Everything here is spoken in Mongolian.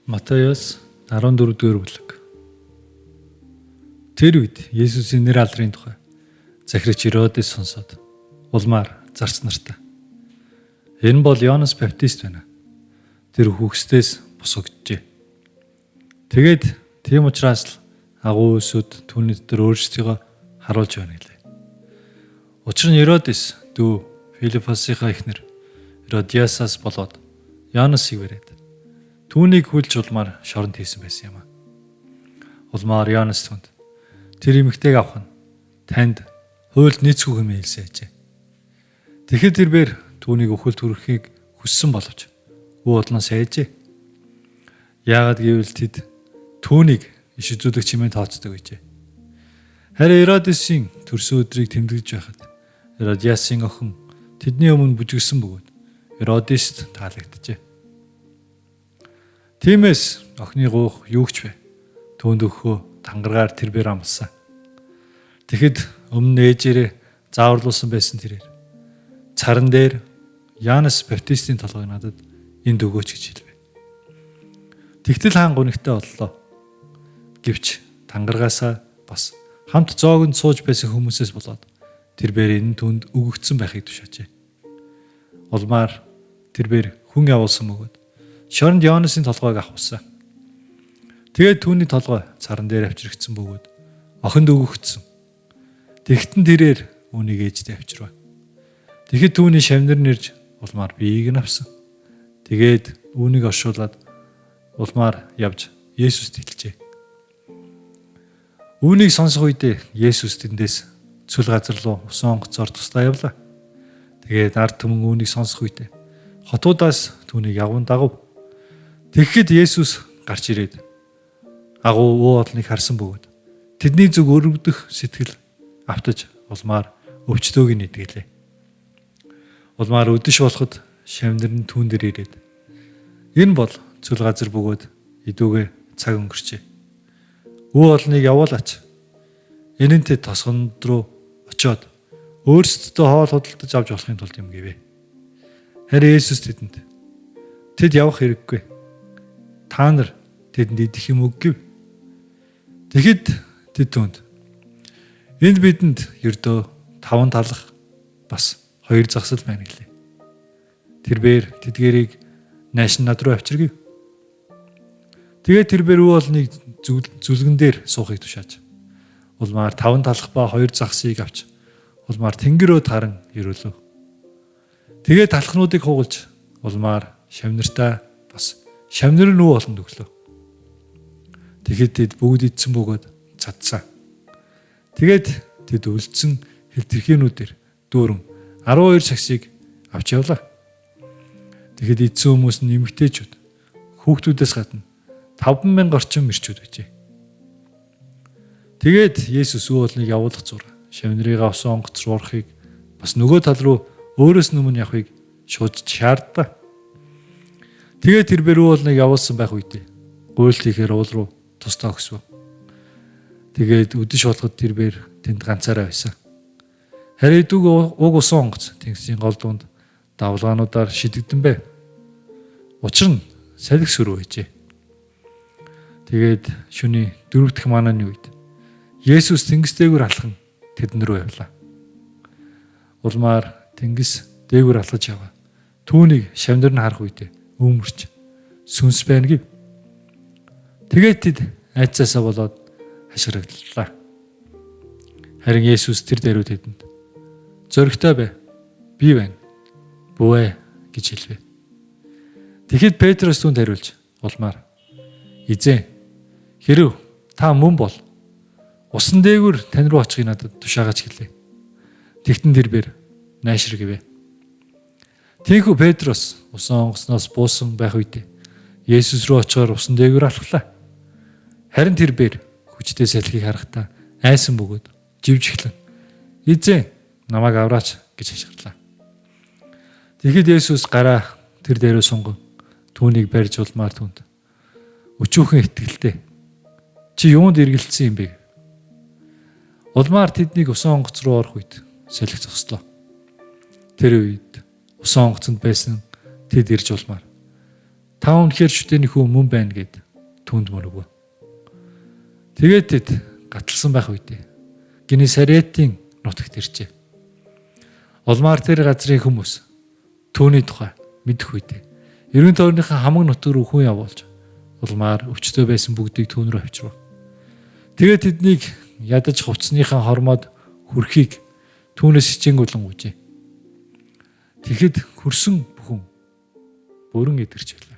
Матайос 14-р бүлэг. Тэр үед Есүсийн нэр алдрын тухай Захирагч Иродес сонсоод улмаар зарц нартай. Энэ бол Йоаннес Баптист байна. Тэр үхгсдээс босгогджээ. Тэгээд тийм учраас л агуу үйлсүүд түүний дотор өөрсдийгөө харуулж байна гэлээ. Учир нь Иродес дүү Филиппосынхаа эхнэр Иродиасаас болоод Йоаннесыг бариад түүнийг хүлж улмаар шоронд хийсэн байсан юм а. Улмаар Йоаннес түнд тэр эмэгтэйг авах нь танд хуульд нийцгүй хэмээн хэлсэн ажээ. Тэгэхэд тэрбээр түүнийг үхэлд хүрэхийг хүссэн боловч үе олноос айжээ. Яагаад гэвэл тэд түүнийг иш үзүүлэгч хэмээн тооцдог байжээ. Харин Иродесийн төрсөн өдрийг тэмдэглэж байхад Иродиасын охин тэдний өмнө бүжигсэн бөгөөд Иродест таалагджээ. Тиймээс охины гуйх юу ч вэ? Түүнд өгөхөө тангаргаар тэрбээр амласан. Тэгэхэд өмнө ээжээрээ зааварлуулсан байсан тэрээр царан дээр Янес Баптистийн толгойг надад энд өгөөч гэж хэлвэ. Тэгтэл хаан гунигтай боллоо. Гэвч тангаргаасаа бас хамт зоогонд сууж байсан хүмүүсээс болоод тэрбээр энэ түнд өгөгдсөн байхыг тушаажээ. Улмаар тэрбээр хүн явуулсан бөгөөд шоронд Йоаннесын толгойг авахулсан. Тэгээд түүний толгой царан дээр авчрагдсан бөгөөд охинд өгөгдсөн. Тэгтэн тэрээр үүнийг ээждээ авчирв. Тэгэхэд түүний шавнар нэрж улмаар биеийг нь авсан. Тэгээд үүнийг оршуулад улмаар явж Есүст хэлжээ. Үүнийг сонсох үедээ Есүс тэндээс цөл газар руу усан онгоцоор тусдаа явлаа. Тэгээд ард түмэн үүнийг сонсох үедээ хотуудаас түүнийг яван дагав. Тэгэхэд Есүс гарч ирээд агуу уу олныг харсан бөгөөд тэдний зүг өрөвдөх сэтгэл автаж улмаар өвчтөөг нь эдгэлээ. Улмаар үдэш болоход шавнар нь түүн дээр ирээд энэ бол цөл газар бөгөөд идүүгээ цаг өнгөрчээ. Үү олныг явуулаач. Энэнтэй тосгонд руу очиод өөрсдөдөө хоол худалдаж авч болохын тулд юм гэвэ. Харин Есүс тэдэнд тэд явах хэрэггүй. Та нар тэдэнд идэх юм үг гэв. Тэгэхэд тэд түнд энд бидэнд ердөө 5 талах бас 2 загсал байна гэлээ. Тэрбээр тэдгэрийг нааш над руу авчиргэв. Тэгээд тэрбээр үе олныг зүлгэн дээр суухыг тушааж. Улмаар 5 талах ба 2 загсыг авч улмаар тэнгэрөө таран өрөөлөв. Тэгээд талхнуудыг хугалж улмаар шавнартаа бас шавнар нь үе олонд өглөө. Тэгэхэд тэд бүгд идсэн бөгөөд цадсан. Тэгээд тэд үлдсэн хилтерхийнүүдээр дүүрэн 12 сагсыг авч явлаа. Тэгэхэд идсэн хүмүүс нь эмэгтэйчүүд хүүхдүүдээс гадна 5,000 орчим мэрчүүд байжээ. Тэгээд Есүс үе олныг явуулах зур шавнырыг авсан онгоц руу орохыг бас нөгөө тал руу өөрөөс өмнө явахыг шууд шаардлаа. Тэгээд тэрбээр үе олныг явуулсан байх үедээ гуйлт хийхээр уул руу тусдаа өгсөв. Тэгээд үдэш болоход тэрбээр тэнд ганцаараа байсан. Харин идэвг уг усан онгоц тэнгисийн гол дунд давлгаануудаар шидэгдэн байв. Учир нь салхи сөрөв байжээ. Тэгээд шөнийн 4 дахь манааны үед Есүс тэнгис дээгүүр алхан тэдэн рүү явлаа. Улмаар тэнгис дээгүүр алхаж яваа. Түүнийг шавнар нь харах үедээ өмөрч сүнс байна гэв. Тэгээд тэд айцаасаа болоод хашгираглалаа. Харин Есүс тэр даруй тэдэнд зоригтой бай. Би байна. Бүвэ гэж хэлвэ. Тэгэхэд Петрос түүнд хариулж улмаар эзэн хэрв та мөн бол усан дээгүүр тань руу очихыг надад тушаагаач гэлээ. Тэгтэн тэрбээр найшир гэвэ. Тийхүү Петрос усан онгоцноос буусан байх үедээ Есүс рүү очихоор усан дээгүүр алхлаа. Харин тэрбээр хүчтэй салхийг харахтаа айсан бөгөөд живж эхлэн эзэн намайг авраач гэж хашгирлаа. Тэгэхэд Есүс гараа тэр дээрээ сунган түүнийг барьж улмаар түүнд өчүүхэн итгэлтэй чи юунд эргэлдсэн юм бэ? Улмаар тэднийг усан онгоц руу орох үед салхи зогслоо. Тэр үед усан онгоцонд байсан тэд ирж улмаар Та үнэхээр шүтээний хүү мөн байна гэд түүнд мөрөгөө. Тэгээд тэд гаталсан байх үедээ Генесаретийн нутагт иржээ. Улмаар тэр газрын хүмүүс түүний тухай мэдэх үедээ эргэн тойрныхаа хамаг нутаг руу хүн явуулж улмаар өвчтөй байсан бүгдийг түүн рүү авчирв. Тэгээд тэднийг ядаж хувцсныхаа хормоод хүрхийг түүнээс хичээнгүйлэн гүйжээ. Тэгэхэд хөрсөн бүхэн бүрэн эдгэрч байлаа.